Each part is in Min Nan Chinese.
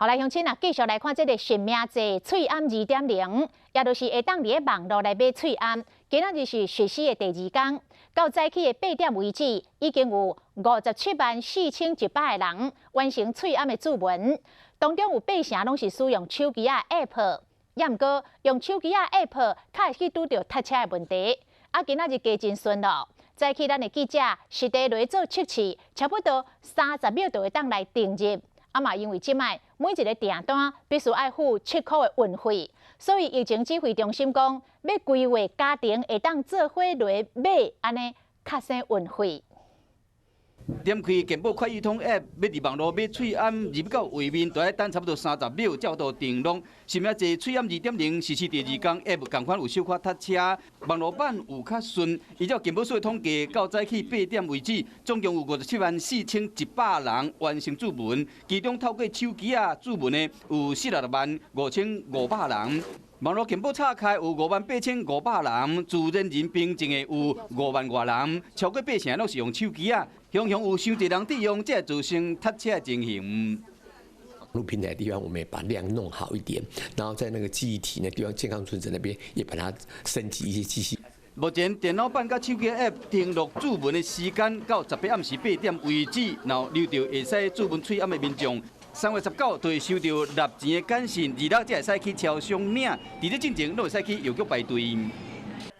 好來，鄉親啊，繼續來看這个實名制喙罨2.0，也就是會當佇咧網路來買喙罨。今仔日是實施的第二工，到早起的8點為止，已經有57萬4100個人完成喙罨的注文，當中有八成攏是使用手機仔 App，也毋過用手機仔 App 較會去拄著塞車的問題。啊，今仔日加真順咯。早起咱的記者實地來做測試，差不多30秒就會當來登入。啊嘛，因為這擺每一个訂單必須愛付7箍的運費，所以疫情指揮中心講，欲規劃家庭會當做伙來買，按呢較省運費。點開健保快易通 App，欲佇網路買喙罨，入去到畫面，都愛等差不多30秒才有度登錄。實名制喙罨2.0實施第二工，App 仝款有小可塞車，網路版有較順。依照健保署的統計，到早起8點為止，總共有57萬4100人完成注文，其中透過手機仔注文的有46萬5500人。網路健保插開有5萬8500人，自然人憑證的有5萬外人，超過八成攏是用手機仔，常常有傷濟人佇用，才會造成塞車的情形。網路平台的地方，我們也把量弄好一點，然後在那個記憶體那地方，健康存摺那邊也把它升級一些機器。目前電腦版佮手機 App 登錄注文的時間到18暗時8點為止，然後留著會使注文喙罨的民眾，3月19就會收到納錢的簡訊，26才會使去超商領。佇這進前，攏會使去郵局排隊。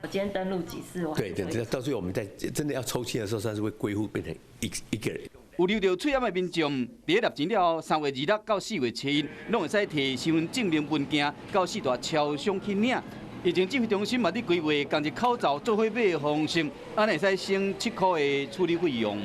我今天登錄幾次？我對對對，到最後我們在真的要抽籤的時候，算是會歸戶變成一一個人。有留著喙罨的民眾，佇咧納錢了後，3月26到4月7，攏會使提身份證明文件到四大超商去領。疫情指揮中心嘛，佇規劃仝一口罩做伙買的方式，按呢會使省7箍的處理費用。